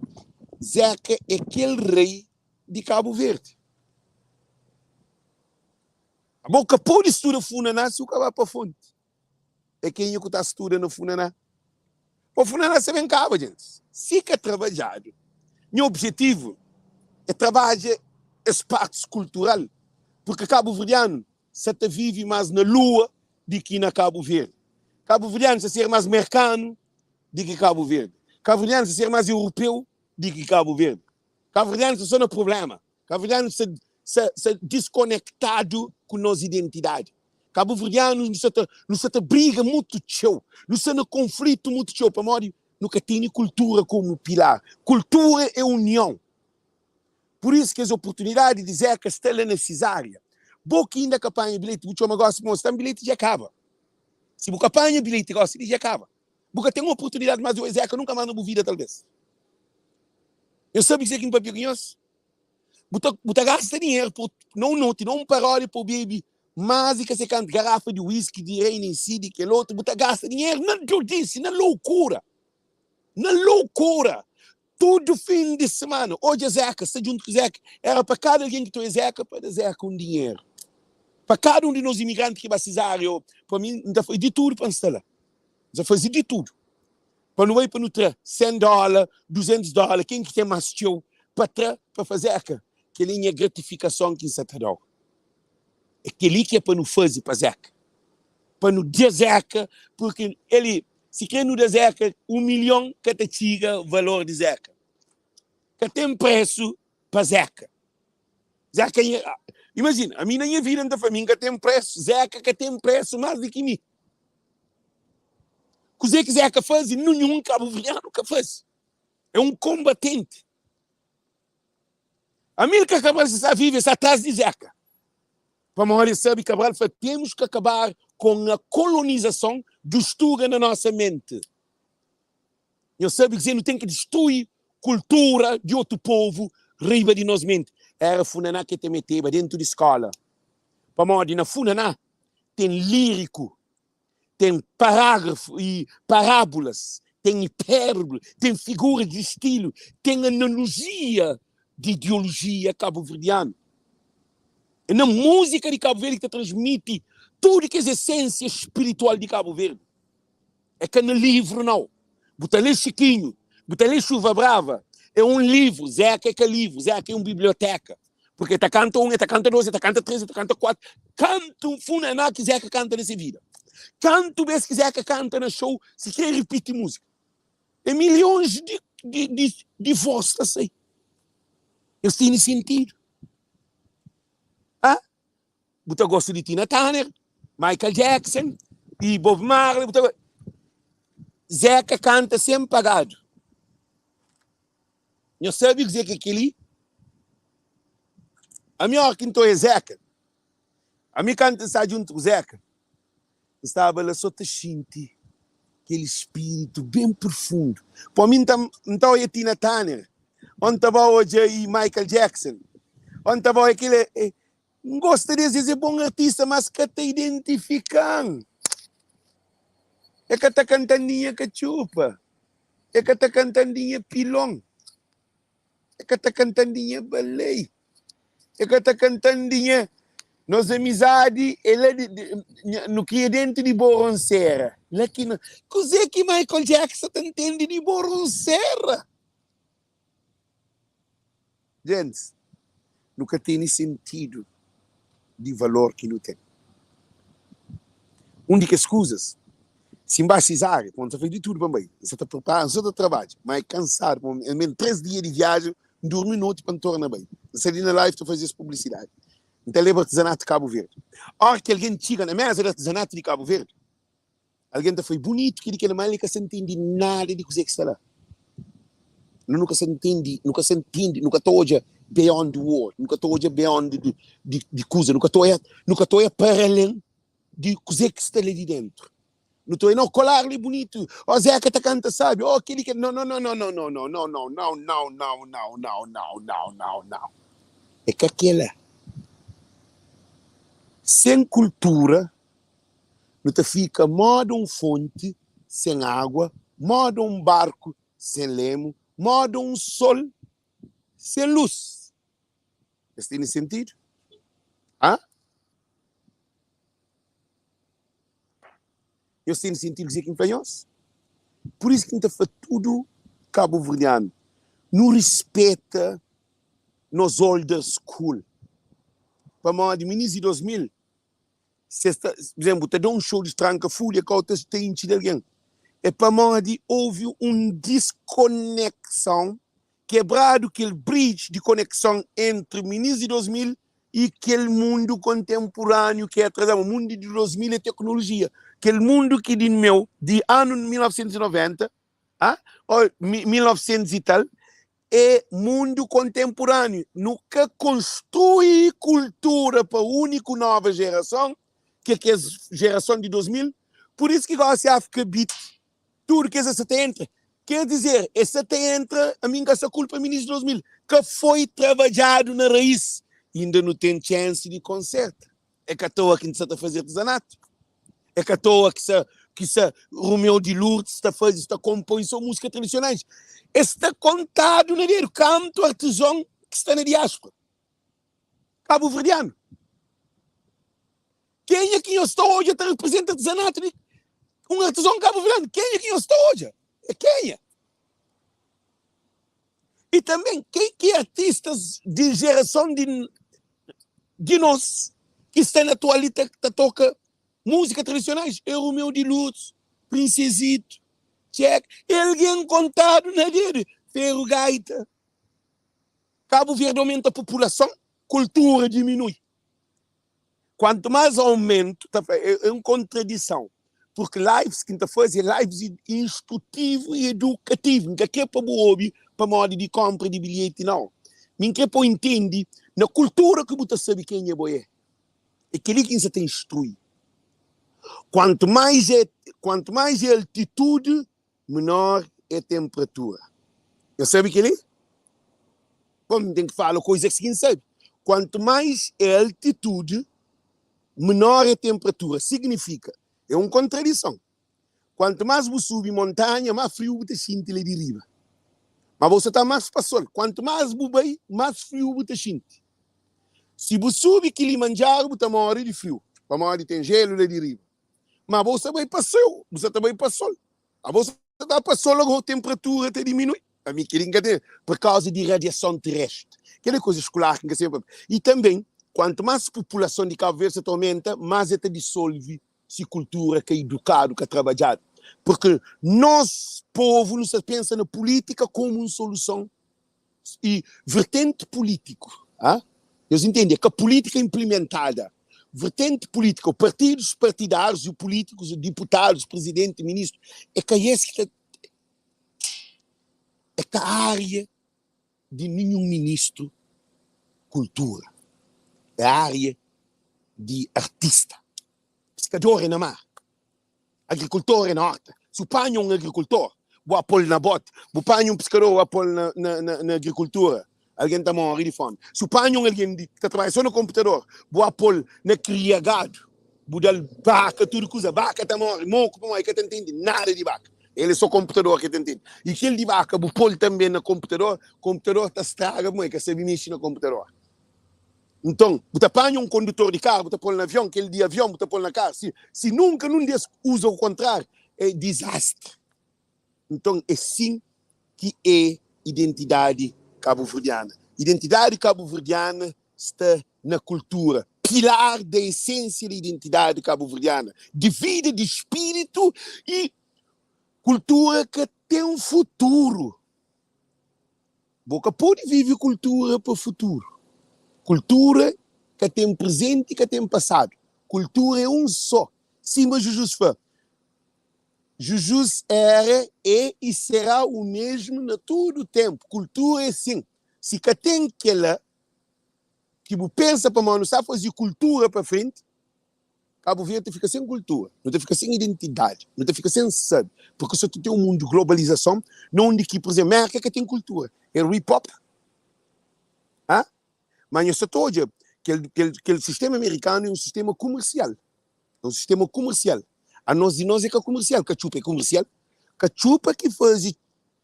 Zeka é kel rei di Kabu Verdi. Abo ka pode studa funaná si bu ka ba pa fonti. É kenha ku ta studa na funaná? Pa funaná sa ben kaba, djentis. Si ka trabadjadu, nha objetivu é trabadja es partis kultural, purki kabuverdianu sa ta vive mas na lua di ki na Kabu Verdi. Kabuverdianu sa ser mas merkanu di ki Kabu Verdi. Kabuverdianu sa ser mas europeu di ki Kabu Verdi. Kabuverdianu sa so na prublema. Kabuverdianu sa sa sa diskonektadu ku nos identidadi. Kabuverdianu nu sa ta nu sa ta briga mutu txeu, nu sa na konflitu mutu txeu pamodi nu ka tene kultura komu pilar. Kultura é union. Pur isu kes oportunidadi di Zeka sta la na Sizaria. Bo ki inda ka panha bilheti, bu txoma gosi pa mostra-m bilheti dja kaba. Si bu ka panha bilheti gosi li dja kaba. Bu ka ten oportunidadi mas di oja Zeka nunka mas na bu vida talves. Nhos sabe kuzê ki N papia ku nhos? Bu ta bu ta gasta dinheru pa na un noti, na un paródia pa bu bebe mas di ka se kantu garafa di whisky, di Hennessy, di kel otu. Bu ta gasta dinheru na dodisi, na loukura, na loukura. Tudu fin di semana, odja Zeka, sta djuntu ku Zeka. Era pa kada algen ki ta oja Zeka, pa da Zeka un dinheru. Pa kada un di nos imigranti ki ba Sizaria, ô pa mi, N ta faze di tudu pa N sta la. N ta faze di tudu pa nu bai pa nu tra 100 dóla, 200 dóla, ken ki ten más txeu pa tra pa fa Zeka. Kel-li é nha gratifikason ki N sa ta da-u. É kel-li ki é pa nu faze pa Zeka. Pa nu da Zeka, purki el Si kre nu da Zeka 1 milhon ka ta txiga valor di Zeka. Ka ten presu pa Zeka. Zeka nha, imajina, ami na nha vida N ta fla mi N ka ten presu, Zeka ka ten presu más di ki mi. Kuzê ki Zeka faze ninhun kabuverdianu ka faze. É un konbatenti. Amilcar Cabral si sta vive sta tras di Zeka. Pamodi es sabe Cabral fla temos que acabar com a colonização dos tuga na nossa mente. Nhos sabe kuzê nu ten ki destrui kultura di otu povu riba di nos menti. Era funaná ke ta meteba dentu di skola. Pamodi na funaná ten liriku ten parágrafu i parábulas, ten hipérbole, ten figura di stilu, ten analojia di ideolojia kabuverdianu. É na múzika di Kabu Verdi ki ta transmiti tudu kes esensia spiritual di Kabu Verdi. É ka na livru, nau. Bu ta lé Chiquinho, bu ta lé Chuva Brava, é un livru. Zeca é ka livru, Zeca é un biblioteka. Porque el ta kanta un, el ta kanta dos, el ta kanta tres, el ta kanta kuatru. Kantu funaná ki Zeka kanta na se vida? Kantu bes ki Zeka kanta na show, si kre ripiti múzika? É milhons di di di di vós ta sai. Es tene sentidu. Ah, bu ta gosta di Tina Turner, Michael Jackson e Bob Marley, bu ta Zeca kanta sen pagadu. Nhos sabe kuzê ki é kel-li? Ami óra ki N ta oia Zeca, ami kantu N sta djuntu ku Zeca, N staba la sô ta xinti kel spiritu ben profundu. Pa mi, N ta oia Tina Turner, ô N ta ba odja i Michael Jackson, ô N ta ba oia kel. N gosta des, es é bon artista, mas ka ta identifika-m. E ka ta kanta-m di nha katxupa, e ka ta kanta-m di nha pilon, e ka ta kanta-m di nha balei, e ka ta kanta-m di nha. Nos amizadi é la di, nu kria dentu di Boronsera. La ki no. Kuzê ki Michael Jackson ta ntende di Boronsera? Gentis, nu ka tene sentidu di valor ki nu ten. Un di kes kuzas, si N ba Sizaria, pamodi N ta faze di tudu pa N bai, N sa ta pripara, N sa ta trabadja, má é kansadu, pamodi N ben 3 dia di viajen, N durmi noti pa N torna bai. N sta li na live ta faze es publisidadi. N ta leba artizanatu di Kabu Verdi. Óra ki algen txiga na méza di artizanatu di Kabu Verdi, Algen ta fla, É bunitu kel-li, kel-la, má el ka sta ntende nada di kuzê ki sta la. Nu ka sta ntende, nu ka sta ntende, nu ka ta odja beyond the world, nu ka ta odja beyond di, di, di kuza, nu ka ta odja, nu ka ta odja para alen di kuzê ki sta la di dentru. Nu ta odja, no, kolar li é bunitu, ó Zeka ta kanta sabi, ó kel-li, kel-la, no, no, no, no, no, no, no, no, no, no, no, no, no, no, no, no, no, no. É ka kel-la. Sen kultura, Nu ta fika moda un fonti sen agua, moda un barku sen lemu, moda un sol sen lus. Es tene sentidu? Ha? Nhos tene sentidu kuzê ki N fla nhos? Pur isu ki N ta fla tudu kabuverdianu, nu rispeta nos older school, pamodi minis di 2000 Si es ta, pur izénplu, bu ta da un xou di tranka fulha, kau ta ta intxi di algen. É pamodi ouvi un diskonekson, kebradu kel bridge di konekson entri minis di 2000 i kel mundu kontenpuraniu ki é atrazadu. Mundu di 2000 é teknolojia. Kel mundu ki di meu, di anu 1990, ah, ô 1900 i tal, É mundu kontenpuraniu. Nu ka konstrui kultura pa uni ku nova jerason, ki é kes jerason di 2000. Pur isu ki gosi Afrika Beat, tudu kes sa ta entra. Ker dizer, es sa ta entra, ami N ka sa kulpa minis di 2000. Ka foi trabadjadu na rais. Inda nu ten txensi di konserta. É ka toa ki N sa ta faze artizanatu. É ka toa ki sa ki sa Romeu di Lourdes ta faze, ta konpoi so múzika tradisionais. Es sta kontadu na dedu kantu artizon ki sta na diáspora kabuverdianu. Kenha ki nhos ta odja ta reprezenta artizanatu di un artizon kabuverdianu? Kenha ki nhos ta odja? É kenha? I tanben ken ki é artistas di jerason di di nos ki sta na atual li ta ta toka múzika tradisionais é Romeu di Lourdes, Princesito, Txeka, é algen kontadu na dedu, Ferro Gaita. Kabu Verdi aumenta populason, kultura diminui. Kuantu más aumentu ta fla é un kontradison purki lives ki N ta faze é lives instrutivu i edukativu. N ka kre pa bu obi pamodi di konpra di bilheti nau. Mi N kre pa bu intendi na kultura ki bu ta sabe kenha bo é. É kel-li ki N sa ta instrui. Kuantu mais é kuantu mais é altitudi menor é tenpratura. Nhos sabe kel-li? Bom, N ten ki fala koizas ki N sabe. Kuantu mais é altitudi, menor é tenpratura. Signifika, é un kontradison. Kuantu más bu subi montanha, más friu bu ta xinti la di riba. Má bu sa ta más pa sol. Kuantu más bu bai, más friu bu ta xinti. Si bu subi Kilimanjaro, bu ta móre di friu, pamodi ten jelu la di riba. Ma bo sa bai pa seu, bu sa ta bai pa sol. Abo sa ta pa sol ago temperatura ta diminui. Ami keli nka ten por causa di radiason terrestre. Keli é coisa escolar ki nka sabe papia. E também, quanto mais populason di Cabo Verde sa ta aumenta, mais e ta dissolve si cultura ka educado, ka trabadjado. Porque nos povu nu sta pensa na pulítika komu un soluson i vertenti pulítiku. Ha? Nhos intende? É ka pulítika inplimentada. Vertenti pulítika, partidus partidárius i pulítikus, diputadus, prizidenti, ministru, é ka es ki ta É ka ária di ninhun ministru kultura. É ária di artista. Piskador é na mar, agrikultor é na horta. Si bu panha un agrikultor, bu a pô-l na boti. Bu panha un piskador, bu a pô-l na, na, na, na agrikultura, algen ta móre di fómi. Si bu panha un algen di, ki ta trabadja sô na konputador, bu a pô-l na kria gadu, bu da-l baka, tudu kuza, baka ta móre moku pamodi el ka ta ntende nada di baka. El é sô konputador ki el ta ntende. I kel di baka bu pô-l tanbê na konputador, konputador ta straga pamodi el ka sabe mexe na konputador. Nton, bu ta panha un kondutor di karu, bu ta pô-l na avion, kel di avion bu ta pô-l na karu. Si, si nunka nun di es uza o kontráriu, é dizastri. Nton, é sin ki é identidadi kabuverdiana. Identidadi kabuverdiana sta na kultura, pilar da esensia da identidadi kabuverdiana, di vida, di spiritu i kultura ka ten futuru. Bo ka pode vive kultura pa futuru. Kultura ka ten prezenti, ka ten pasadu. Kultura é un só. Sima Jujus fla, Jujus era, é i será u mesmu na tudu tenpu. Kultura é sin. Si ka ten kela ki bu pensa pamodi nu sta faze kultura pa frenti, Kabu Verdi ta fika sen kultura, nu ta fika sen identidadi, nu ta fika sen sabe, purki sa ta ten un mundu di globalizason na undi ki, pur izenplu, Merka ka ten kultura, é hip hop, ha? Ma nhos sa ta odja kel, kel, kel sistema amerikanu é un sistema kumersial, é un sistema kumersial. Anos di nos é ka kumersial, katxupa é kumersial, katxupa ki faze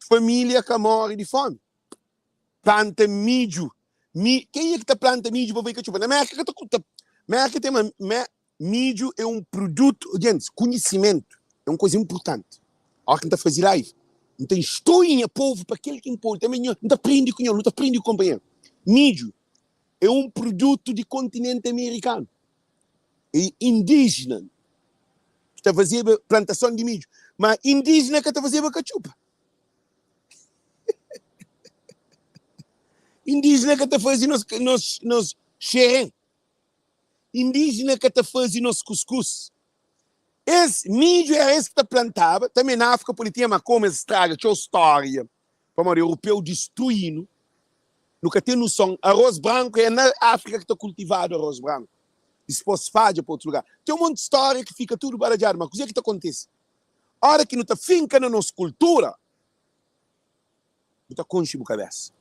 familia ka more di fomi. Planta midju Mi, kenha ki ta planta midju pa bai katxupa? Na Merka ka ta ku ta Merka ten ma me midju é un produtu Gentis, kunhisimentu é un koza inpurtanti Óra ki N ta faze live N ta instrui nha povu pa kel ki N pode Tanbe nho N ta prende ku nho Nu ta prende ku konpanheru Midju é un produtu di kontinenti amerikanu É indíjina ki ta fazeba plantason di midju Ma indíjina ka ta fazeba katxupa Indígena ka ta faze nos, nos, nos xerén. Indígena ka ta faze nos kuskus. Es midju era es ki ta plantaba, tanbe na Áfrika pode tinha, ma komu es straga txeu stória, pamodi europeu distrui-nu, nu ka ten noson. Arroz branku é na Áfrika ki ta kultivadu arroz branku, dispôs spadja pa otus lugar. Ten un monti stória ki fika tudu baradjadu, ma kuzê ki ta kontise? Óra ki nu ta finka na nos kultura, bu ta konxe bu kabésa,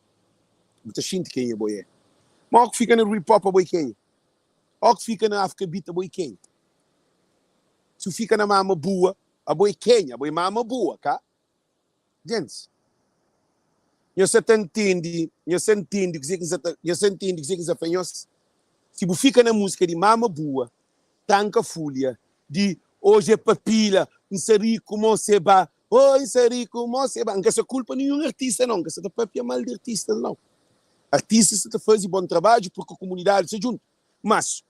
bu ta xinti kenha bo é. Má óki fika na hip hop abo é kenha? Óki fika na Afrika beat abo é kenha? Si bu fika na mama bua abo é kenha? Abo é mama bua, ka? Gentis, nhos sa ta ntende, nhos sa ntende kuzê ki N sa ta, nhos sa ntende kuzê ki N sa fla nhos? Si bu fika na múzika di mama bua, tranka fulha di oji é pa pila N sa ri ku mo se ba Oi N sa ri ku mo se ba N ka sa kulpa ninhun artista nau N ka sa ta papia mal di artistas nau Artistas sa ta fazi bon trabadju purki kumunidadi sa djuntu Mas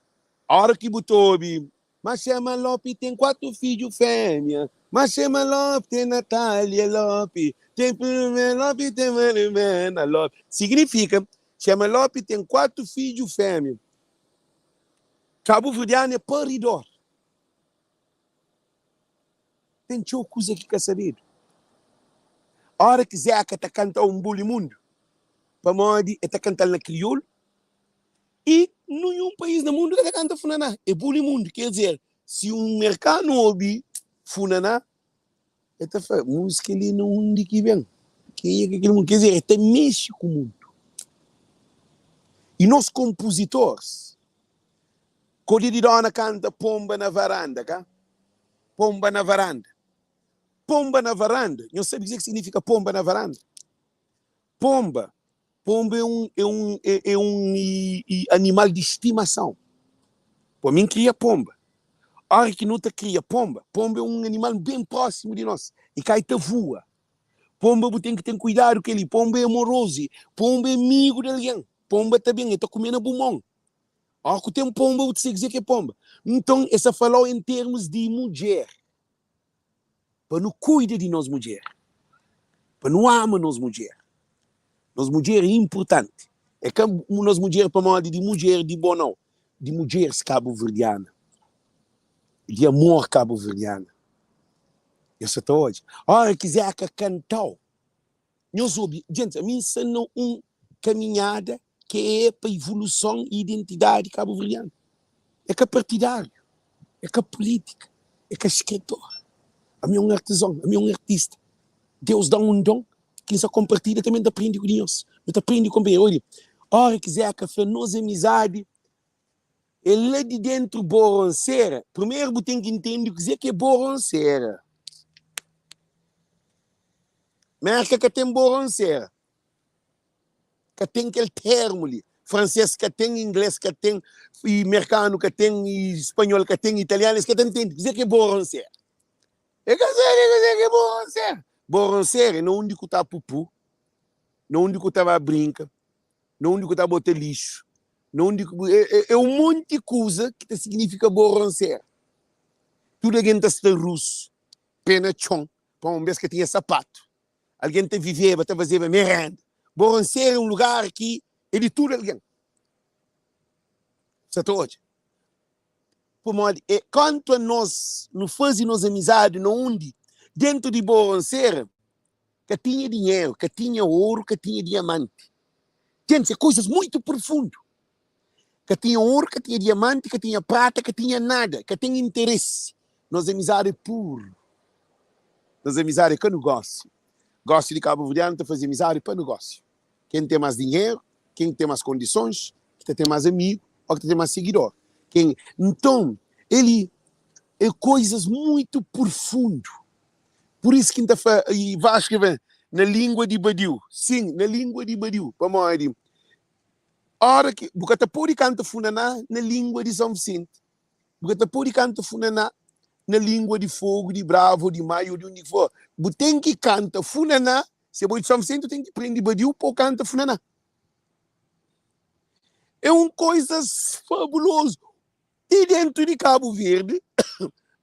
ora ki bu ta obi Ma Xema Lopi ten 4 fidju femia Ma Xema Lopi ten Natália Lopi ten Filomena Lopi ten Marimena Lopi Signifika Xema Lopi ten 4 fidju femia Kabuverdianu é paridor. Ten txeu kuza ki ka sabedu. Ora ki Zeka ta kanta un bulimundu, pamodi e ta kanta-l na kriolu i ninhun país na mundu ka ta kanta funaná. É bulimundu. Ker dizer, si un merkanu obi funaná, El ta fla, Múzika li na undi ki ben? Kenha ki é kel mundu? Ker dizer, el ta mexe ku mundu. I nos konpozitoris, Kodi di Dóna kanta Ponba na varanda, ka? Ponba na varanda. Ponba na varanda, nhos sabe kuzê ki signifika ponba na varanda? Ponba, Ponba é un, é un, é un animal di stimason. Pô, mi N kria ponba. Óra ki nu ta kria ponba, ponba é un animal ben prósimu di nos. E kai ta vua. Ponba bu ten ki ten kuidadu ku el. Ponba é amorozu. Ponba é amigu di algen. Ponba ta ben, el ta kume na bu mon. Óra ku ten ponba, bu ta sabe kuzê ki é ponba. Nton, el sta fala-u en termus di mudjer. Pa nu kuida di nos mudjer, pa nu ama nos mudjer. Nos mudjer é inpurtanti. É ka nos mudjer pamodi di mudjer di bo nau, di mudjeris kabuverdiana, di amor kabuverdiana. Nhos sa ta odja ora ki Zeka kanta-u. Nhos obi, djentis, ami N sta na un kaminhada ki é pa ivoluson i identidadi kabuverdianu. É ka partidáriu, é ka pulítika, é ka skritor. Ami é un artizon, ami é un artista. Deus da-m un don ki N sa konpartilha tanbe N ta prende ku di nhos. Nu ta prende ku konpanheru. Odja, ora ki Zeka fla nos amizadi é la di dentru boronsera, primeru bu ten ki ntende kuzê ki é boronsera. Merka ka ten boronsera. Ka ten kel termu li. Franses ka ten, ingles ka ten, i merkanu ka ten, i spanhol ka ten, italianu, es ka ta ntende kuzê ki é boronsera. E ka sabe kuzê ki é boronsera. Boronsera é na undi ku ta pupu, na undi ku ta ba brinka, na undi ku ta bota lixu, na undi ku é, é, é un monti kuza ki ta signifika boronsera. Tudu algen ta sta rusu, pé na txon, pa un bes ka tinha sapatu. Algen ta viveba, ta fazeba merenda. Boronsera é un lugar ki é di tudu algen. Sa ta odja? Pamodi é kantu anos nu faze nos amizadi na undi dentu di Boronsera ka tinha dinheru, ka tinha oru, ka tinha diamanti. Djentis, é koizas muitu profundu. Ka tinha oru, ka tinha diamanti, ka tinha prata, ka tinha nada, ka ten interesi. Nos amizadi é puru. Nos amizadi é ka nugósiu. Gósi di kabuverdianu ta faze amizadi pa nugósiu. Ken ten más dinheru, ken ki ten más kondisons, ki ta ten más amigu ô ki ta ten más sigidor. Ken, nton, el é koizas muitu profundu. Pur isu ki N ta fla, i Vasco ben, na lingua di badiu. Sin, na lingua di badiu. Pamodi ora ki bu ka ta pode kanta funaná na lingua di São Vicente, bu ka ta pode kanta funaná na lingua di Fogo, di Brava, di Maio, di undi ki for. Bu ten ki kanta funaná, si abo é di São Vicente, bu ten ki prende badiu pa bu kanta funaná. É un koisa fabulozu. Ti dentu di Kabu Verdi,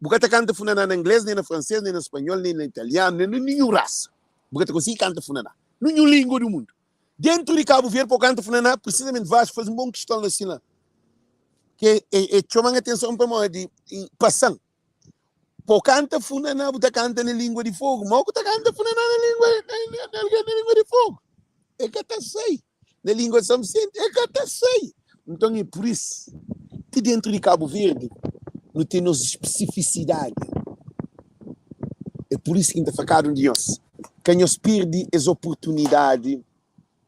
bu ka ta kanta funaná na ingles, nen na franses, nen na spanhol, nen na italianu, nen na ninhun rasa. Bu ka ta konsigi kanta funaná ninhun lingua di mundu. Dentu di Kabu Verdi, pa bu kanta funaná, presisamenti Vasco faze un bon kiston la si la, ke e txoma-m atenson pamodi pasa-m. Pa bu kanta funaná, bu ta kanta na lingua di fogu. Mau ku ta kanta funaná na lingua, na lingua di fogu? E ka ta sai. Na lingua di São Vicente, e ka ta sai. Nton e pur is ki dentru di Kabu Verdi nu ten nos spesifisidadi. E pur is ki N ta fla kada un di nhos, ka nhos pirdi es oportunidadi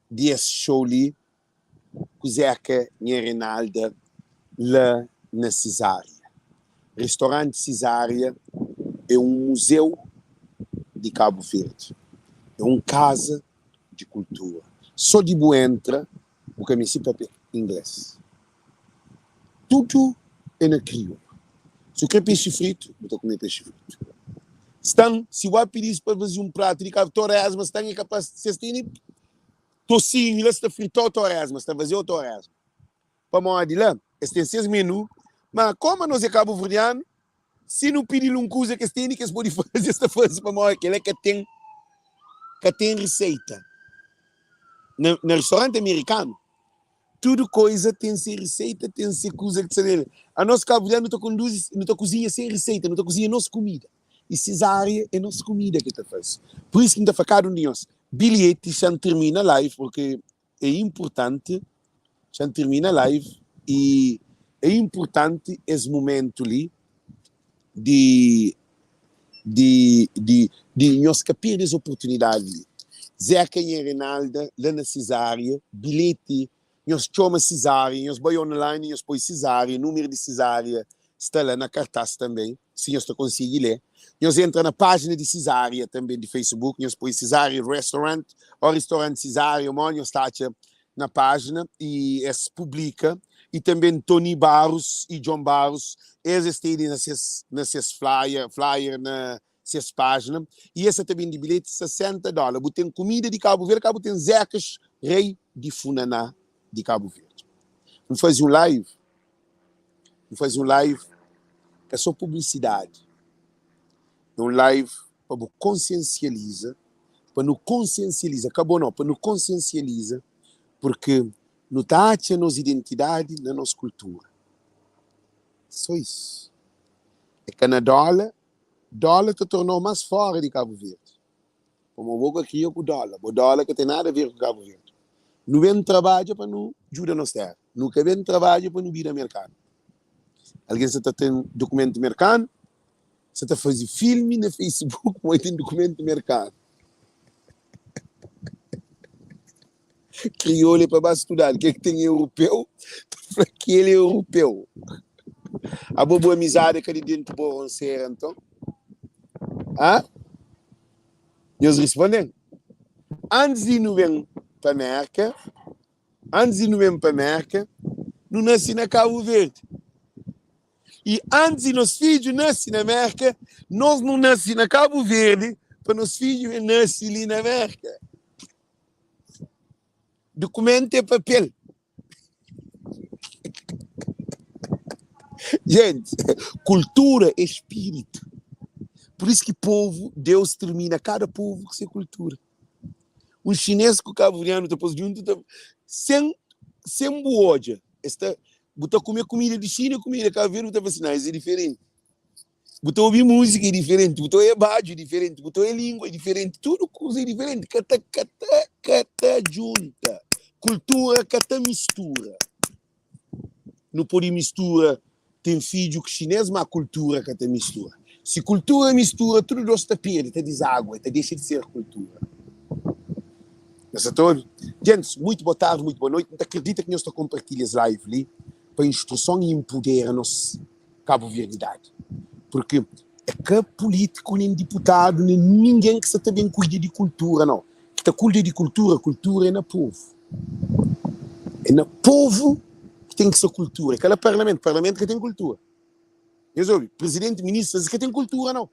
di es show li ku Zeka nha Reinalda la na Cesária. Restauranti Cesária é un muzeu di Kabu Verdi, é un kaza di kultura. Só di bu entra bu ka meste papia ingles. Tudu é na kriolu. Si bu kre pexi fritu, bu ta kume pexi fritu. Stan, si bu ba pidi-s pa faze un pratu di kabu, toresma, stan é kapas, si es tene tosinhu la, si ta fritau toresma, si ta fazeu toresma. Pamodi la es ten ses menu, ma koma nos é kabuverdianu, Si nu pidi-l un kuza ki es tene ki es pode faze, es ta faze pamodi kel-la ka ten ka ten riseita. Na, na restauranti amerikanu, tudu koiza ten se riseita, ten se kuza ki ta sta Anos kabuverdianu nu ta konduzi, nu ta kuzinha sen riseita, nu ta kuzinha nos kumida. I Cesária é nos kumida ki ta faze. Pur isu ki N ta fla kada un di nhos, bilheti xa N tirmina live, purki é inpurtanti Xa N tirmina live y é inpurtanti es mumentu li di di di di nhos ka perde es oportunidadi li Zeca nha Reinalda la na Cesária bilheti nhos txoma Cesária nhos bai online nhos poi Cesária númeru di Cesária sta la na kartás tanbe si nhos ta konsigi lé, nhos entra na pájina di Cesária tanbe di Facebook, nhos poi Cesária Restaurant ô Restaurant Cesária mó nhos ta atxa na pájina y es publika y tanbe Tony Barros y John Barros es es tene na ses na ses flyer flyer na ses pájina y es sa ta bende bilheti 60 dóla bu ten kumida di Kabu Verdi ka bu ten Zekas rei di funaná di Kabu Verdi N faze un live N faze un live ka so publisidadi, é un live. pa bu konsiensializa, pa nu konsiensializa, ka bo no, pa nu konsiensializa, purki nu ta atxa nos identidadi na nos kultura. Só isu. É ka na dóla, dóla ta torna-u más fóra di Kabu Verdi. Pamodi bo ka kria ku dóla, bo dóla ka ten nada a ver ku Kabu Verdi. Nu ben trabadja pa nu djuda nos téra, nu ka ben trabadja pa nu bira merkanu. Algen sa ta ten dukumentu merkanu, sa ta faze filmi na Facebook ma el ten dukumentu merkanu. Kriolu é pa ba studadu, kel ki ten europeu ta fla ki el é europeu. Abo bu amizadi é ka di dentu bo ronsera nton? Ha? Nhos risponde-m. Antis di nu ben pa Merka, antis di nu ben pa Merka, nu nase na Kabu Verdi. I antis di nos fidju nase na Merka, nos nu nase na Kabu Verdi pa nos fidju ben nase li na Merka. Dukumentu é papel. Gente, kultura é spiritu. Pur isu ki povu, Deus tirmina kada povu ku se kultura. Un xinês ku kabuverdianu ta pô-s djuntu ta sen sen bu odja, es ta bu ta kume kumida di Xina, kumida di Kabu Verdi, bu ta fla si, na es é diferenti. Bu ta obi múzika é diferenti, bu ta oia badju é diferenti, bu ta oia língua é diferenti, tudu kuza é diferenti, ka ta ka ta ka ta djunta. Kultura ka ta mistura. Nu pode mistura ten fidju ku xinês, má kultura ka ta mistura. Si kultura mistura, tudu dôs ta perde, ta dizagua, ta dexa di ser kultura. Nhos sa ta obi? Gentis, muitu boa tardi, muitu boa noiti. N ta kridita ki nhos ta konpartilha es live li pa instruson i inpudera nos Kabuverdidadi. Purki é ka pulítiku, nen diputadu, nen ningen ki sa ta ben kuida di kultura, nau. Ki ta kuida di kultura, kultura é na povu. É na povu ki ten ki sta kultura, é ka na parlamentu. Parlamentu ka ten kultura. Nhos obi, prizidenti, ministru, es ka ten kultura, nau.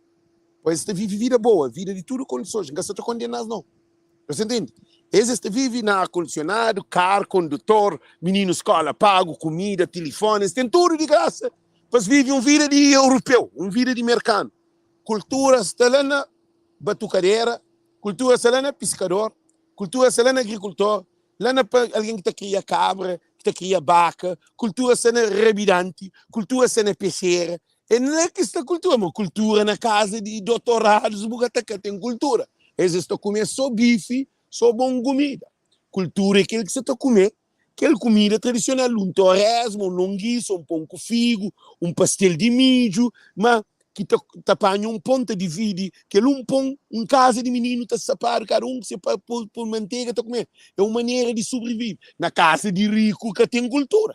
Poi es ta vive vida boa, vida di tudu kondisons. N ka sa ta kondena-s, nau. Nhos ta ntende? Es es ta vive na ar kondisionadu, kar, kondutor, mininu skola pagu, kumida, tilifoni, es ten tudu di grasa pa es vive un vida di europeu, un vida di merkanu. Kultura sta la na batukadera, kultura sta la na piskador, kultura sta la na agrikultor, la na pa algen ki ta kria kabra, ki ta kria baka, kultura sta na rabidanti, kultura sta na pexera. É la ki sta kultura, ma kultura na kaza di dotoradus bu ka ta ka ten kultura. Es es ta kume so bifi, so bon kumida. Kultura é kel ki sa ta kume kel kumida tradisional, un toresma, un longisa, un pon ku figu, un pastel di midju, ma ki ta ta panha un pon ta dividi kel un pon, un kaza di mininu ta sapadu kada un ku se pa poi mantega ta kume. É un manera di sobrivive. Na kaza di riku ka ten kultura.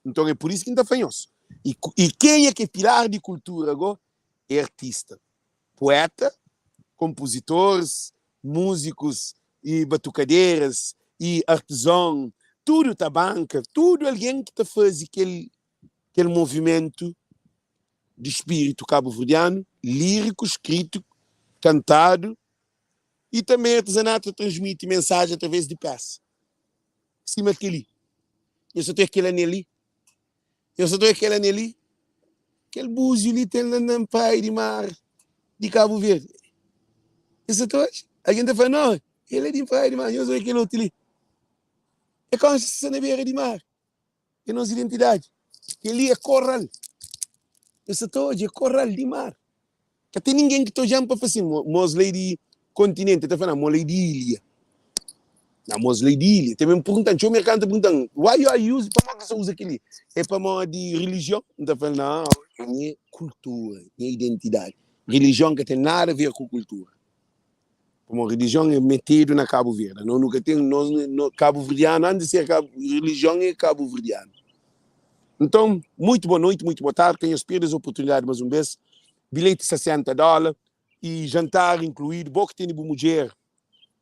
Nton é pur isu ki N ta fla nhos, i i kenha ki é pilar di kultura go é artista, pueta, konpozitoris, múzikus i batukaderas i artizon, tudu ta banka, tudu algen ki ta faze kel kel movimentu di spiritu kabuverdianu, liriku, skritu, kantadu i tanbe artizanatu ta transmiti mensaji através di pesa. Sima kel-li. Nhos sa ta odja kel anel li? Nhos sa ta odja kel anel li? Kel búziu li ten la na praia di mar di Kabu Verdi. Nhos sa ta odja? Algen ta fla, no, el é di praia di mar. Nhos odja kel otu li. É konxa sta na bera di mar. É nos identidadi. Kel-li é koral. Nhos sa ta odja? É koral di mar. Ka ten ningen ki ta odja-m pa fla sin, Mos la é di kontinenti. El ta fla, Nau, mo la é di ilha. Nau, mos la é di ilha. Tanbe N pergunta-m, txeu merkanu ta pergunta-m, Why you are using, pamodi ki bu sta uza kel-li? É pamodi rilijion? N ta fla-l, Nau, é nha kultura, nha identidadi. Rilijion ka ten nada a ver ku kultura. Pamodi relijion é metedu na Kabu Verdi. Nos nu ka ten, nos no kabuverdianu, antis di ser kabu, relijion é kabuverdianu. Nton, muitu boa noiti, muitu boa tardi, ka nhos perde es oportunidadi mas un bes. Bilheti 60 dóla y jantar inkluidu. Bo ki tene bu mudjer,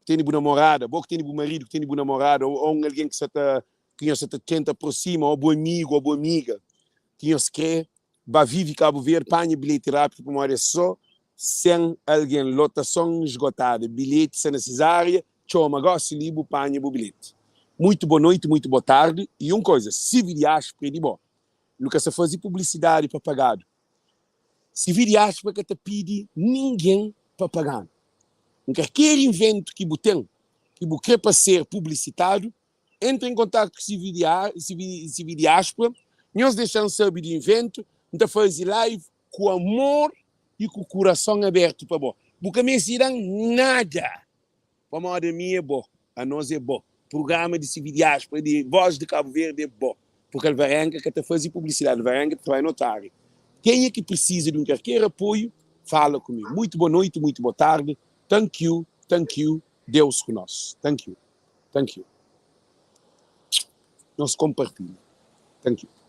ki tene bu namorada, bo ki tene bu maridu, ki tene bu namorada, ô un algen ki sa ta, ki nhos sa ta tenta aprosima, ô bu amigu ô bu amiga ki nhos kre ba vive Kabu Verdi, panha bilheti rápidu pamodi é sô 100 algen, lotason esgotada, bilheti sta na Cesária, txoma gosi li bu panha bu bilheti. Muito bo noiti, muito bo tardi y un koza, sivi diáspora é di bo. Nu ka sta fazi publisidadi pa pagadu. Sivi diáspora ka ta pidi ningen. pa paga-nu. Un karker inventu ki bu ten ki bu kre pa ser publisitadu, entra en kontaktu ku CV Diaspora, nhos dexa-m sabe di inventu, N ta faze live ku amor i ku kurason abertu pa bo. Bu ka meste da-m nada, pamodi ami é bo, anos é bo. Prugrama di CV Diaspora, di Voz di Cabo Verde é bo, purki Alvarenga ka ta faze publisidadi, Alvarenga ta trabadja na otu ária. Kenha ki prisiza di un karker apoiu, fala ku mi. Muitu bo noiti, muitu bo tardi. Thank you, thank you, Deus ku nos. Thank you, thank you. Nos konpartilha. Thank you.